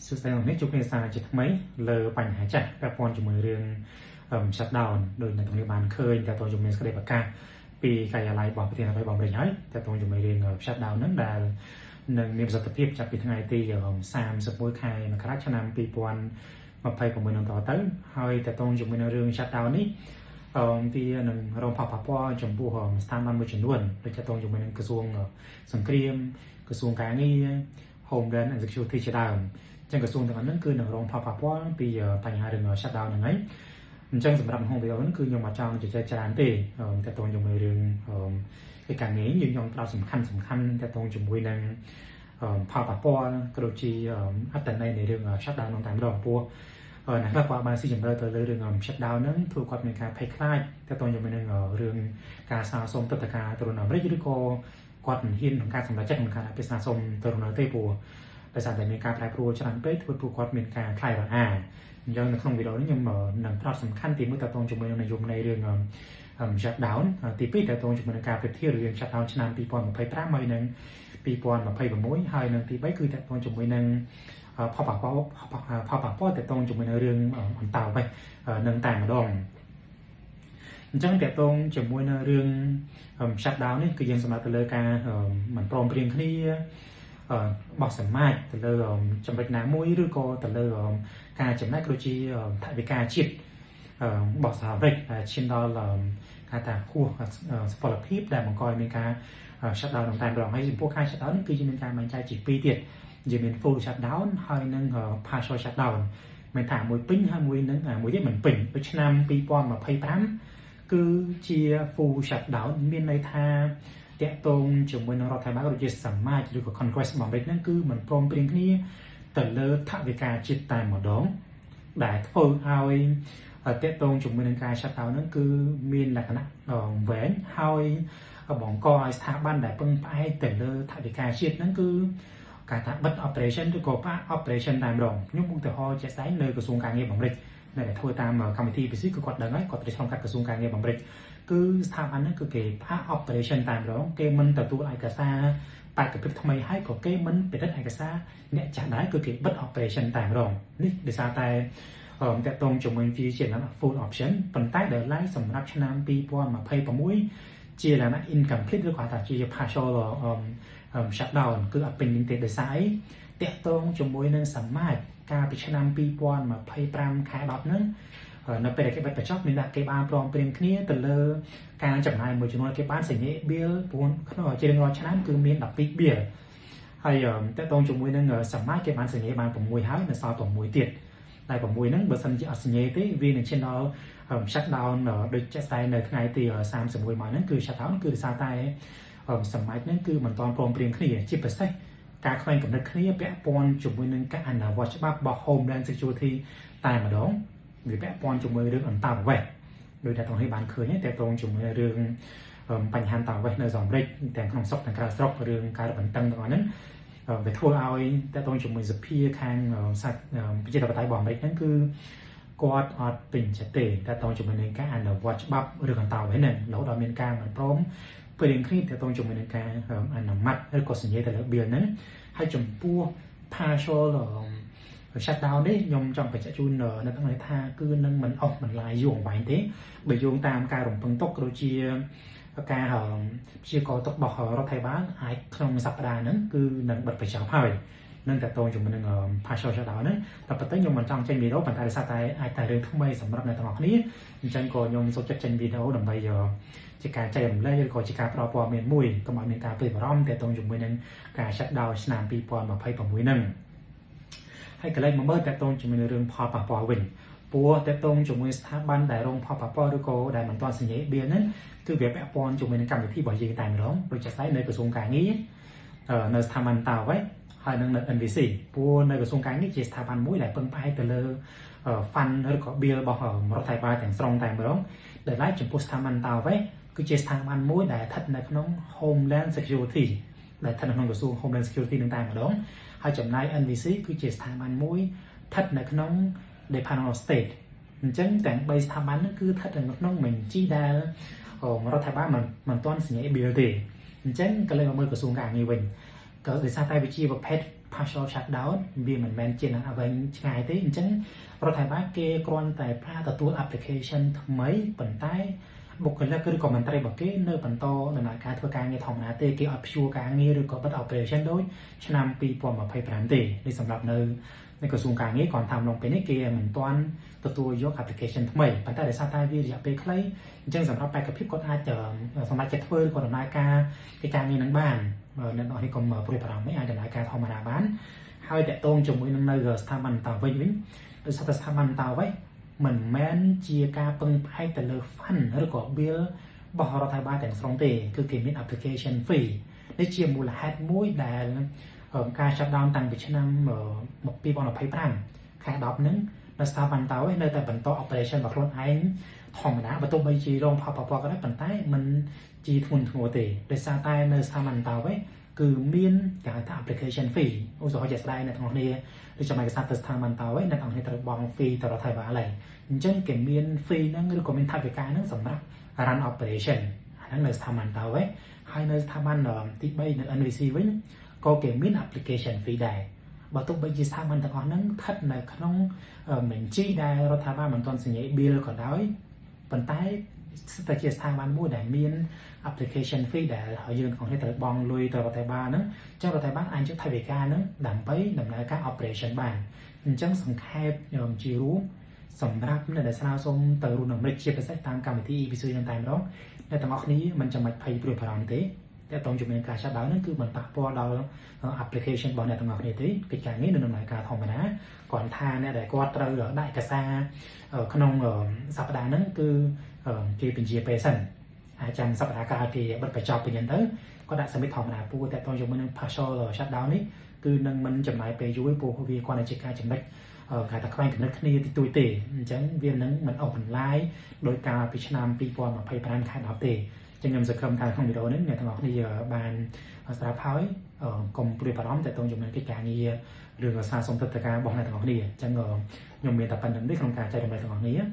សួស្តីអ្នកនេះជួបគ្នាសារជាថ្មីលើបញ្ហាចាស់ពាក់ព័ន្ធជាមួយរឿង shut down ដោយអ្នកទាំងនេះបានឃើញតើតើជំនាញសេចក្តីប្រកាសពីការិយាល័យរបស់ប្រធានាធិបតីរបស់អាមេរិកហើយតើតើជាមួយរឿង shut down ហ្នឹងដែលនឹងមានប្រសិទ្ធភាពចាប់ពីថ្ងៃទី31ខែមករាឆ្នាំ2026នឹងតទៅហើយតើតើជាមួយនឹងរឿង shut down នេះអឺវានឹងរងផលប៉ះពាល់ចំពោះស្ថាប័នមួយចំនួនដូចជាតងជាមួយនឹងក្រសួងសង្គ្រាមក្រសួងការងារ Homeland and Security ជាដើមចឹងក្រសួងទាំងអស់ហ្នឹងគឺនឹងរងផលប៉ះពាល់ពីបញ្ហារឿង shutdown ហ្នឹងហើយអញ្ចឹងសម្រាប់ក្នុងវីដេអូនេះគឺខ្ញុំអត់ចង់ជជែកច្រើនទេតើតងជាមួយរឿងកិច្ចការងារយើងចង់ផ្ដោតសំខាន់សំខាន់តើតងជាមួយនឹងផលប៉ះពាល់ក៏ដូចជាអត្ថន័យនៃរឿង shutdown នោះតែម្ដងព្រោះអ្នកខ្លះគាត់បានស៊ីជម្រៅទៅលើរឿង shutdown ហ្នឹងធ្វើគាត់មានការភ័យខ្លាចតើតងជាមួយនឹងរឿងការស្នើសុំទឹកតការទៅអាមេរិកឬក៏គាត់មិនហ៊ានក្នុងការសម្រេចចិត្តក្នុងការដាក់ពាក្យស្នើសុំទៅនៅទេព្រោះដោយសារតែមានការប្រែប្រួលច្រើនពេកធ្វើពួកគាត់មានការខ្លាចរអាអញ្ចឹងនៅក្នុងវីដេអូនេះខ្ញុំនឹងផ្ដោតសំខាន់ទី1តទៅជាមួយនឹងនិយមន័យរឿង shutdown ទី2តទៅជាមួយនឹងការប្រៀបធៀបរឿង shutdown ឆ្នាំ2025ហើយនិង2026ហើយនិងទី3គឺតទៅជាមួយនឹងផលប៉ះពាល់ផលប៉ះពាល់តទៅជាមួយនឹងរឿងអន្តោប្រវេសន៍នឹងតែម្ដងអញ្ចឹងតកតងជាមួយនឹងរឿង shutdown នេះគឺយើងសម្រាប់ទៅលើការមិនព្រមព្រៀងគ្នាបោះសមាជទៅលើចំណុចណាមួយឬក៏ទៅលើការចំណាយក៏ដូចជាថវិកាជាតិរបស់សហរដ្ឋអាមេរិកឈានដល់គេថាហួសសុពលភាពដែលបង្កឲ្យមានការ shut down តែម្ដងហើយចំពោះការ shut down នេះគឺជាមានការបែងចែកជាពីរទៀតយើងមាន full shut down ហើយនិង partial shut down មានថាមួយពេញហើយមួយនឹងមួយទៀតមិនពេញដូចឆ្នាំ2025គឺជា full shut down មានន័យថាតាក់ទងជាមួយនឹងរដ្ឋាភិបាលក៏ដូចជាសមាជឬក៏ Congress របស់អាមេរិកហ្នឹងគឺមិនព្រមព្រៀងគ្នាទៅលើថវិកាជាតិតែម្ដងដែលធ្វើឲ្យតាក់ទងជាមួយនឹងការ shut down ហ្នឹងគឺមានលក្ខណៈវែងហើយបង្កឲ្យស្ថាប័នដែលពឹងផ្អែកទៅលើថវិកាជាតិហ្នឹងគឺការថាបិទ operation ឬក៏ផ្អាក operation តែម្ដងខ្ញុំឧទាហរណ៍ជាក់ស្ដែងនៅក្រសួងការងារអាមេរិកដែលធ្វើតាមកម្មវិធីពិសេសគឺគាត់ដឹងហើយគាត់ត្រូវឆ្លងកាត់ក្រសួងការងារអាមេរិកគឺស្ថាប័នហ្នឹងគឺគេផ្អាក operation តែម្ដងគេមិនទទួលឯកសារបេក្ខភាពថ្មីហើយក៏គេមិនពិនិត្យឯកសារអ្នកចាស់ដែរគឺគេបិទ operation តែម្ដងនេះដោយសារតែតាក់ទងជាមួយវាជាលក្ខណៈ full option ប៉ុន្តែដែលឡើងសម្រាប់ឆ្នាំ2026ជាលក្ខណៈ incomplete ឬក៏ថាជា partial shutdown គឺអត់ពេញលេញទេដោយសារអីតាក់ទងជាមួយនឹងសមាជកាលពីឆ្នាំ2025ខែ10ហ្នឹងនៅពេលដែលគេបិទបញ្ចប់មានថាគេបានព្រមព្រៀងគ្នាទៅលើការចំណាយមួយចំនួនគេបានសញ្ញា bill ព្រោះក្នុងជារៀងរាល់ឆ្នាំគឺមាន12 bill ហើយតកតងជាមួយនឹងសមាជគេបានសញ្ញាបាន6ហើយនៅសល់6ទៀតតែ6ហ្នឹងបើសិនជាអត់សញ្ញាទេវានឹងឈានដល់ shut down ដូចជាក់ស្ដែងនៅថ្ងៃទី31មកហ្នឹងគឺ shut down គឺដោយសារតែសមាជហ្នឹងគឺមិនទាន់ព្រមព្រៀងគ្នាជាពិសេសការខ្វែងគំនិតគ្នាពាក់ព័ន្ធជាមួយនឹងការអនុវត្តច្បាប់របស់ Homeland Security តែម្ដងវាពាក់ព័ន្ធជាមួយរឿងអន្តោប្រវេសន៍ដោយតែទាំងនេះបានឃើញតែតងជាមួយរឿងបញ្ហាអន្តោប្រវេសន៍នៅសហរដ្ឋអាមេរិកទាំងក្នុងស្រុកទាំងក្រៅស្រុករឿងការរឹតបន្តឹងទាំងអស់ហ្នឹងវាធ្វើឲ្យតកតងជាមួយសភាខាងសាច់ប្រជាធិបតេយ្យរបស់អាមេរិកហ្នឹងគឺគាត់អត់ពេញចិត្តទេតកតងជាមួយនឹងការអនុវត្តច្បាប់រឿងអន្តោប្រវេសន៍ហ្នឹងរហូតដល់មានការមិនព្រមព្រៀងគ្នាតកតងជាមួយនឹងការអនុម័តឬក៏សញ្ញាទៅលើ bill ហ្នឹងហើយចំពោះ partial shutdown នេះខ្ញុំចង់បញ្ជាក់ជូននៅថ្ងៃថាគឺនឹងមិនអស់បន្លាយយូរអង្វែងទេបើយោងតាមការរំពឹងទុកក៏ដូចជាការព្យាករណ៍ទុករបស់រដ្ឋាភិបាលអាចក្នុងសប្តាហ៍ហ្នឹងគឺនឹងបិទបញ្ចប់ហើយនឹងតកតងជាមួយនឹង partial shutdown ហ្នឹងតែប៉ុន្តែខ្ញុំមិនចង់ចេញវីដេអូប៉ុន្តែដោយសារតែអាចតែរឿងថ្មីសម្រាប់អ្នកទាំងអស់គ្នាអញ្ចឹងក៏ខ្ញុំសូមចិត្តចេញវីដេអូដើម្បីជាការចែករំលែកឬក៏ជាការផ្ដល់ព័ត៌មានមួយកុំឲ្យមានការព្រួយបារម្ភទាក់ទងជាមួយនឹងការ shutdown ឆ្នាំ2026ហ្នឹងហើយកន្លែងមកមើលទាក់ទងជាមួយនឹងរឿងផលប៉ះពាល់វិញព្រោះទាក់ទងជាមួយស្ថាប័នដែលរងផលប៉ះពាល់ឬក៏ដែលមិនទាន់សញ្ញា bill ហ្នឹងគឺវាពាក់ព័ន្ធជាមួយនឹងកម្មវិធីរបស់យើងតែម្ដងដូចជាស្ដែងនៅក្រសួងការងារនៅស្ថាប័នតាវ៉េហើយនឹងនៅ NVC ព្រោះនៅក្រសួងការងារជាស្ថាប័នមួយដែលពឹងផ្អែកទៅលើ fund ឬក៏ bill របស់រដ្ឋាភិបាលទាំងស្រុងតែម្ដងដែលឡែកចំពោះស្ថាប័នតាវ៉េគឺជាស្ថាប័នមួយដែលស្ថិតនៅក្នុង Homeland Security ដែលស្ថិតនៅក្នុងក្រសួង Homeland Security នឹងតែម្ដងហើយចំណែក NVC គឺជាស្ថាប័នមួយស្ថិតនៅក្នុង Department of State អញ្ចឹងទាំង3ស្ថាប័នហ្នឹងគឺស្ថិតនៅក្នុងបញ្ជីដែលរដ្ឋាភិបាលមិនទាន់សញ្ញា bill ទេអញ្ចឹងក៏លើមកមើលក្រសួងការងារវិញក៏ដោយសារតែវាជាប្រភេទ partial shutdown វាមិនមែនជានឹងអ្វីឆ្ងាយទេ។អញ្ចឹងរដ្ឋាភិបាលគេគ្រាន់តែប្រើទទួល application ថ្មីប៉ុន្តែបុគ្គលិកឬក៏មន្ត្រីរបស់គេនៅបន្តដំណើរការធ្វើការងារធម្មតាទេ។គេអត់ព្យួរការងារឬក៏បិទ operation ដូចឆ្នាំ2025ទេ។នេះសម្រាប់នៅក្រសួងការងារគ្រាន់តាមឡុងពេលនេះគេមិនទាន់ទទួលយក application ថ្មីប៉ុន្តែដោយសារតែវារយៈពេលខ្លីអញ្ចឹងសម្រាប់បេក្ខភាពគាត់អាចសម្រេចចិត្តធ្វើឬក៏ដំណើរការកិច្ចការងារនឹងបានអ្នកនរនេះកុំព្រួយបារម្ភទេអាចដំណើរការធម្មតាបានហើយតាក់ទងជាមួយនឹងនៅស្ថាប័នអន្តោវិញវិញដោយសារតែស្ថាប័នអន្តោវិញមិនមែនជាការពឹងផ្អែកទៅលើ fund ឬក៏ bill របស់រដ្ឋាភិបាលទាំងស្រុងទេគឺគេមាន application fee។ នេះជាមូលហេតុមួយដែលការ shut down តាំងពីឆ្នាំ2025ខែ10ហ្នឹងនៅស្ថាប័នតោនៅតែបន្ត operation របស់ខ្លួនឯងធម្មតាបើទោះបីជារងផលប៉ះពាល់ក៏ដោយប៉ុន្តែមិនជាធ្ងន់ធ្ងរទេដោយសារតែនៅស្ថាប័នតោវិញគឺមានគេហៅថា application fee។ ឧទាហរណ៍ជាក់ស្ដែងអ្នកទាំងអស់គ្នាឬចាំឯកសារទៅស្ថាប័នតោវិញអ្នកទាំងអស់គ្នាត្រូវបង់ fee ទៅរដ្ឋាភិបាលហើយអញ្ចឹងគេមាន fee ហ្នឹងឬក៏មានថវិកាហ្នឹងសម្រាប់ run operation អាហ្នឹងនៅស្ថាប័នតោវិញហើយនៅស្ថាប័នទី3នៅ NVC វិញក៏គេមាន application fee ដែរបើទោះបីជាស្ថាប័នទាំងអស់ហ្នឹងស្ថិតនៅក្នុងបញ្ជីដែលរដ្ឋាភិបាលមិនទាន់សញ្ញា bill ក៏ដោយប៉ុន្តែស្ទើរជាស្ថាប័នមួយដែលមាន application fee ដែលយើងទាំងអស់គ្នាត្រូវបង់លុយទៅរដ្ឋាភិបាលហ្នឹងអញ្ចឹងរដ្ឋាភិបាលអាចយកថវិកាហ្នឹងដើម្បីដំណើរការ operation បានអញ្ចឹងសង្ខេបជារួមសម្រាប់អ្នកដែលស្នើសុំទៅរស់នៅអាមេរិកជាពិសេសតាមកម្មវិធី EB3 នឹងតែម្ដងអ្នកទាំងអស់គ្នាមិនចាំបាច់ភ័យព្រួយបារម្ភទេតើតងជាមួយនឹងការ shut down ហ្នឹងគឺមិនប៉ះពាល់ដល់ application របស់អ្នកទាំងអស់គ្នាទេ។កិច្ចការងារនៅដំណើរការធម្មតាគ្រាន់ថាអ្នកដែលគាត់ត្រូវដាក់ឯកសារក្នុងសប្តាហ៍ហ្នឹងគឺគេបញ្ជាពេលសិនអាចចាំសប្តាហ៍ក្រោយគេបិទបញ្ចប់វិញទៅគាត់ដាក់ submit ធម្មតាពូតែតងជាមួយនឹង partial shutdown នេះគឺនឹងមិនចំណាយពេលយូរព្រោះវាគ្រាន់តែជាការចំណុចគេថាខ្វែងគំនិតគ្នាតិចតួចទេអញ្ចឹងវានឹងមិនអស់បន្លាយដោយកាលពីឆ្នាំ2025ខែ10ទេចឹងខ្ញុំសង្ឃឹមថាក្នុងវីដេអូនេះអ្នកទាំងអស់គ្នាបានស្ដាប់ហើយកុំព្រួយបារម្ភតទៅជាមួយកិច្ចការងាររឿងសារសុំទឹកតការរបស់អ្នកទាំងអស់គ្នា។អញ្ចឹងខ្ញុំមានតែប៉ុណ្្នឹងទេក្នុងការចែករំលែកទាំងអស់គ្នា។